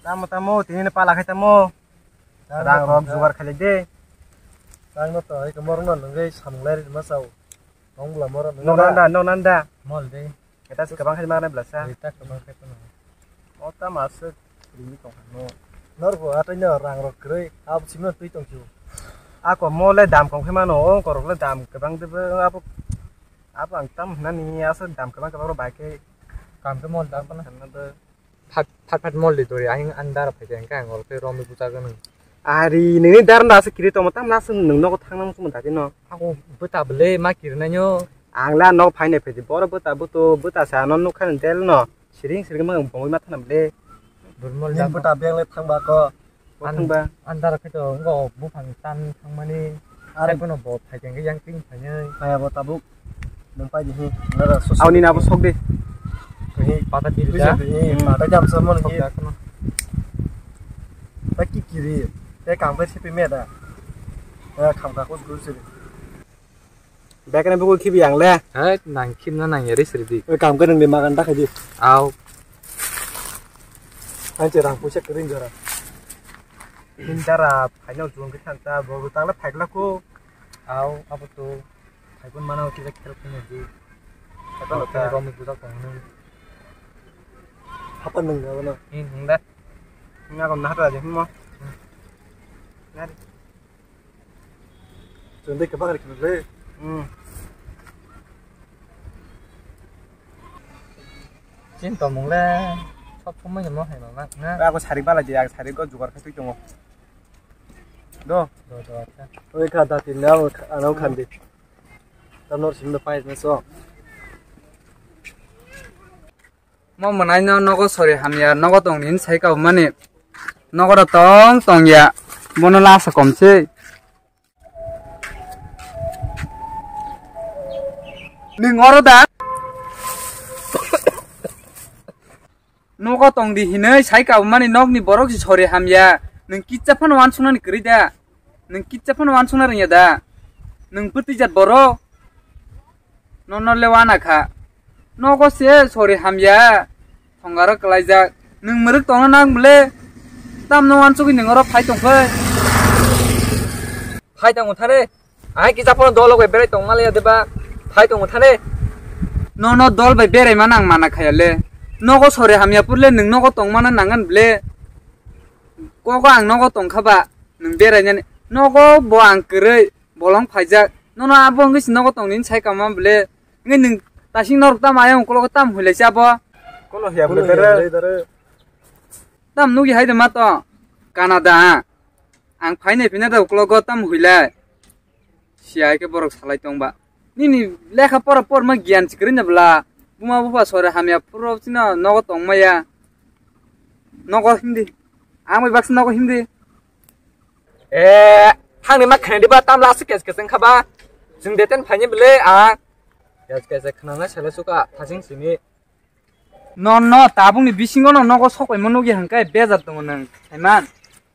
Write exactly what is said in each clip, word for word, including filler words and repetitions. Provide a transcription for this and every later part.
Tamo, tamo, tini ni pala khai tamo. Tamo, rang rok tamo. Jugar khai de. Tang no to, hai ke morong no nungui samung lai ri ma sao. Nong bula morong nungui. Nong nanda, nong nanda. Mol de. Eta se kabang khai ma nai bla sa. Eta kabang khai to no. O ta ma se ri mi tong no. Nor bo atai no rang rok kroi, ab sim no tui tong chu. Ako mol le dam kong khai ma no, o korok le dam kabang de bo abo. Abo ang tam hwnani aswk dam kwbang kwbang rok bai khe kam khe mol dam phano. Phat phat phat mol di dori, ayang andar phai khe ang ol khe romwi buchak gwnang. Ari nini dar da aswk kiri tongma tamna aswk nwng nogo thangna muchung manta tino. Ako bwta bwle ma kirinaino. Ang la nog phainai phaidi boro bwta bwto bwta sa ano nukha del no. Siring siring ma bongwi ma thana bwle. Burmol nini dam. Bwta beng le thangba ko. Bo thangba. Andar khe to wngkha o buphang tan thangmani. Are. Tei bono bo phaikhe yang ting phainai. Phaiya bo tabuk. Nung pai di hi. Nara sos. Aoni na bo sok di. Hi. Pata diri da. Hi. Hmm. Pata jam sa mon hi. Sok da kono. Ta ki kiri. Te kam pai sepi me da. Ya kam ka kus gus siri. Bekne buku khibi ang le. Hai, nang khibna nang yari siri di. Oi, kam khe nang di magan ta khaidi. Au. Ang che rang puisa kering jora. Hindara phaino jung khe thang ta, bo tang le phaikla ko. Au, abo to. Phaikun mana kisa khel khun di. Apa lo ta. Kami budak tong nang. Apa nang ga na? Hin, hin da. Nga kon na hata je mo. Nari. Chwng tei kwbang rikha le. Hmm. Chini tongmung le sob somoi no hai mama na. Ako sari bala je, ako sari go jugar khai twi tongo. Do. Do, do, acha. Oi kha da tin na ano khandi. Tam nor sim da pai na so. Mo mwnaino nogo sori hamya, nogo tongni hwn sai kabumani. Nogo da tong tong ya, bono lasa kom se. Nwng oro da? Nogo tongdi hinwi sai kabumani nokni borok si sori hamya. Nwng kitsa phano wansuknani kwrwi da? Nwng kitsa phano wansukna rwngya da? Nwng bwtwi jat borok? Nono le wana kha. Nogo se sori hamya. Thongaro kwlaijak. Nwng mwrwk tongna nang bwle? Tamno wansugwi nwng oro phai tongphai? Phai tongo thare. Ai kisa phano dolo bai berai tongma le ya deba. Phai tongo thare. Nono dol bai berai ma nang mana khaya le. Nogo sori hamya purle nwng nogo tongmana nangan bwle? Koko ang nogo tongkha ba, nwng berainani. Nogo bo ang kwrwi, bolong phaijak. Nono abo wngwi se nogo tongni sai kama bwle. Wngwi nwng tasing norok tamo ayang ukologo tamo huilai se abo. Kono hiya bwle dare. Tam nugi hai de ma to. Canada. Ang phainai phina da ukologo tamo huilai. Siya hai khe borok salai tong ba. Nini lekha pora porma giyan si kwrwi na bwla. Buma bupha sori hamya phuru chino nogo tong maya. Nogo himdi. Ang bai baksa nogo himdi. Eh, thangni ma khnadi ba tam last kes kes wngkha ba. Jwng de ten phaini bwle a. Kes kes khnana sele suka thasing simi. No, no, tabukni bisingo no nogo sokpaima nugwi hwnkhai bejak tongo nwng, Saiman.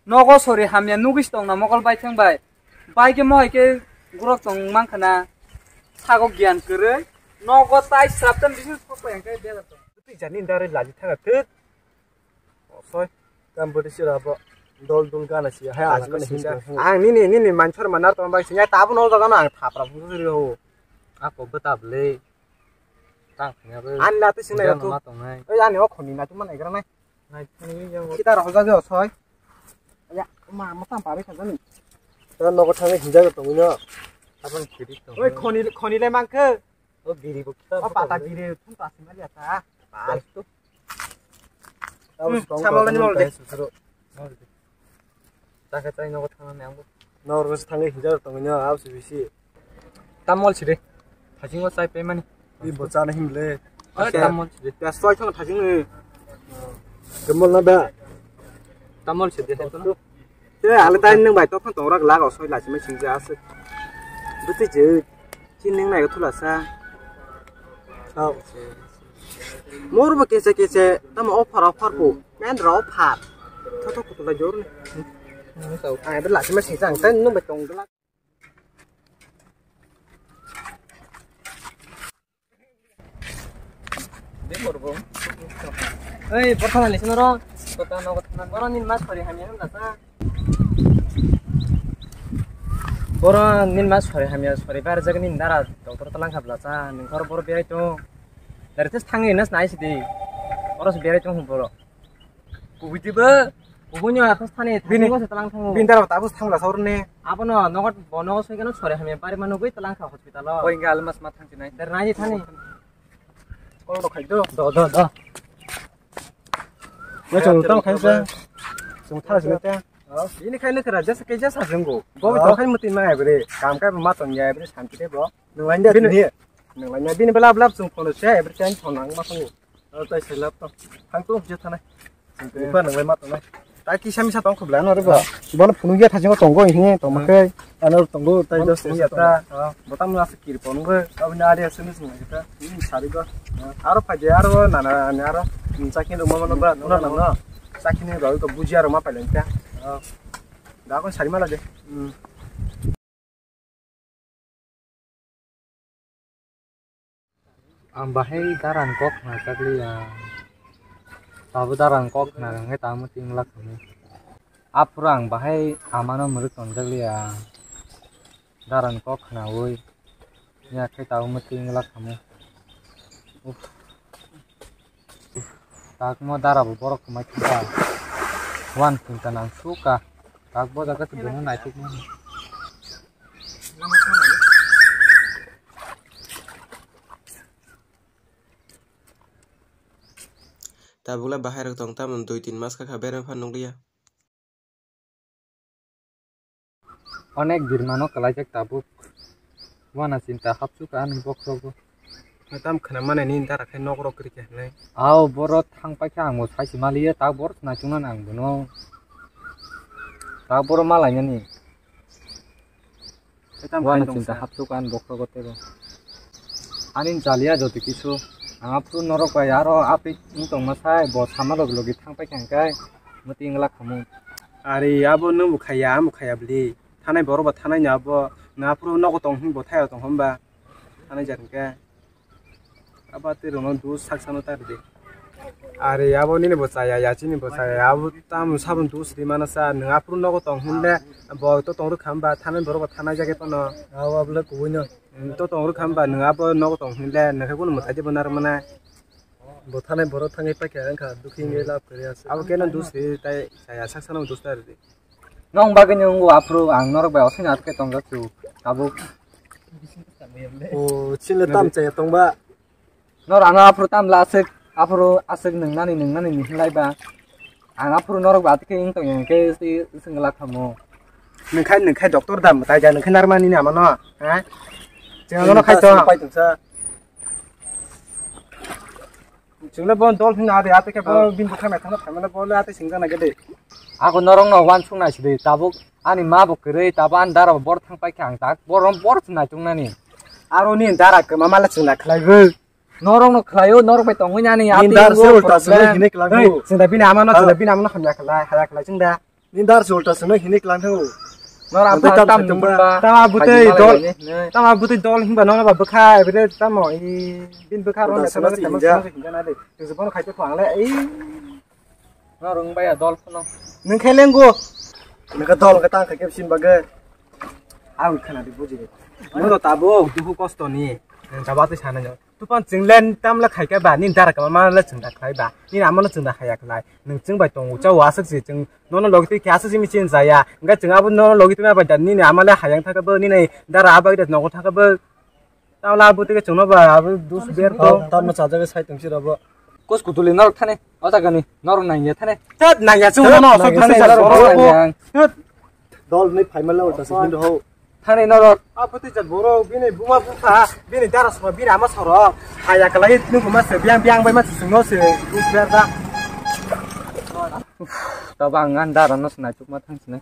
Nogo sori hamya nugwi se tongna mokol baithang bai. Bai khe mohai khe gurok tong mankha na. Sago giyan kwrwi. Nogo tai sraptan bisingo sokpai hwnkhai bejak tongo. Twi jani dare laji thaga thut. Osoi. Tam bwtwi sira bo dol dol gana siya. Hai, ang nini, nini mansor manar tong bai siya. Tabuk no jaga no ang thapra phung suri ho. Ako bwta bwle. Tang phanya bwle. Ani nati sinai tu. Ma tongnai. Oi, ani o khoni nati mana igra nai. Nai phani yang. Kita roh jaga osoi. Ya, ma, ma tam pare kan ni. Ta nogo thangwi hinjago tongwi no. Abang kiri tong. Oi, khoni, khoni le mangkhe. O biri bo kita. O pata biri thum ta sima liya ta. Bas tu. Abo Hmm, tong sama tong mani tong mol de. Susuro. Mol de. Taka tai nogo thangna ni angbo. Nor bas thangwi hinjak tongwi no abo se bisi. Tamol sire. Thajingo chai pe mani. Bi bo chana himle. Oi, tamol sire. Ya soi thang thajing ni. Kemol na da. Tamol sire he to. Te ale tai nang bai to phang tong rak lago soi la sima sing ja aswk. Bete je. Chin ning nai thula sa. Au. Mor bo kese kese tamo offer offer bo. Men ro offer. Thoto kutula jor ni. Nang tau. Ai bela sima sing jang tan nung ba tong dela. Dei mor bo. Oi, boro thana ni sino ro. Boro ni mas sori hamya hwnda sa. Boro ni mas sori hamya sori bar jagni dara doctor talang khabla sa. Ningkhor boro berai to. Dari tes thangi nas nai sidi. Oro se berai to boro. Kubui diba? Kubui ni atas thani, bini, thani se talang thango. Bini dara tabus thangla saur ne. Abono nogot bono soi kano sore hamya bari manu gui talang kha hospital o. Oi, inga almas ma thang sinai. Der nai thani. Kol do khai do. Do, do, do. Wei chung tang khai sa. Chung thang sinai te. Ini khai ne kara jasa ke jasa jenggo. Bo do khai mutin ma ai bre. Kam kai ma tong ya bre santi de bo. Nung lain de bini. Nung lain bini belap belap chung phone se bre tang phone nang ma thang. O, tai se laptop. Thang tu je thanai. Upa nang lai ma tongnai. Ta kisa misa tong khobla no reba. Bono phunuk ya thajingo tongo hini tongma khe. Ano tongo tai dos ya ta. Botam na se kir pongo. Abni ari asuni sung ta. Ini sari go. Aro phaje aro nana ani aro. Chakini ruma mano ba tuna nang no. Chakini roi ko buji aro ma pailang ta. Da kon sari ma lage. Ang bahai darani kok khna chakliya. Tabuk darani kok khna hwnkhe tamo tingla khani. Aphuru ang bahai amano mwrwk tonjakliya. Darani kok khnaui. Yakhe tabuk mwtwi wngla khamu. Uff. Takmo dara bo borok kwmai thangkha. Wan khinta nang sukha. Tak bo jaga se bono naitukmani. Tabukla bahai rok tong tamo dui tin mas kha kha bereng phan nukliya. Onek birmano kwlaijak tabuk. Wana chinta hapsuk ani bokhrogo. Tam khna mane ni dara khai nok rok kri khe hnai. Ao boro thang paikha ang bo saisi maliya ta boro naisingna nang bono. Ta boro malainani. Wana chinta hapsuk ani bokhrogo tebo. Ani jaliya joti kisu. Ang aphuru norok bai aro apik wng tongma sai bo sama logi logi thang paikha hwnkhe mwtwi wngla khamu. Ari abo nwng bo khaya, amo khaya bli. Thanai borok ba thanai ni abo. Nwng aphuru nogo tong hwn bo thai rok tong hwn ba. Thanai jar hwnkhe. Abo twi rwno dus sak sano ta rwdi. Ari abo nini bo chaya, ya chini bo chaya. Abo tamo sabon dus ri mana sa. Nwng aphuru nogo tong hwn le. Bo to tong rwkha hwn ba thanai borok ba thanai jagwi phano. Abo abole kubui no. To tong rwkha hwn ba nwng abo nogo tong hwn le. Nwng khe kunu mwtai de bo narwk mana. Bo thanai borok thangwi paikha wngkha, dukhi wngwi lab kwrwi aswk. Abo keno dus ri tai chaya sak sano dus ta rwdi. Nong bagwi ni wngo aphuru ang norok bai osini atwkhe tongjak su tabuk. O, chile tam chaya tongba. Nor ano aphuru tam la aswk, aphuru aswk nwngnani nwngnani ni hinlai ba. Ang aphuru norok bai atwkhe wng tongya hwnkhe swngla khamu. Nwngkhai nwngkhai doctor da mwtai ja nwngkhai narmani ni amano, ha? Chwng ano khai tong. Pai tongsa. Chwngno bo dol hwnna adi, ate khe bo bini bwkha naithokno phaimano bo le ate singjaknai khe de. Ako norokno uansuknai sidi, tabuk ani ma bo kwrwi, tabuk ani dara bo bor thang paikha ang tak, borok borok se naituknani. Aro nini dara kwma mala chwngna khlaiwi. Norokno khlaio, norok bai tongwi nani, nini ate dara se ulta swnwi hini klang. Chwngda bini amano, chwngda bini amano hamya khlai, haya khlai chwngda. Ni dar sulta sino hini klang thango. Nor ang tam tam tong ba. Tama butui dol. Tama butui dol himba nono ba bwkha ebede tamo i bin bwkha ro na sino tamo sino hingga na de. Tujubon khai to ang le i. Nor wng baya dol phano. Nung khai lenggo. Nung ka dol ka tang khai kep sin baga. Ang khana di buji de. Noro tabo duhu kosto ni. Tabo ate sana jo. Tupan chwng le tamle khaikha ba, nini dara kwma le chwng da khlai ba, nini amano chwng da khaya khlai. Nwng chwng bai tongo, chao aswk se chwng nono logi twi khe aswk se michin jaya. Hwnkhe chwng abo nono logi twi ma bai da, nini ama le hayang thaka bo, nini dara abo ida nogo thaka bo. Tamla abo twi chwngno ba abo dus ber to. Tamno chajagwi sai tong sira bo. Kus kutuli norok thani, o jaga ni norok nangya thani. Tat nangya chwng nono sok thani norok nangya. Dol ni phaima le ulta se hindo ho. Thani norok. A phuti jat borok, bini buma bupha, bini dara sokha, bini ama sorok. Haya kalai nung buma se, biang biang bai ma se sungno se, bus ber da. Tabang ngan dara no se naituk ma thang sinai.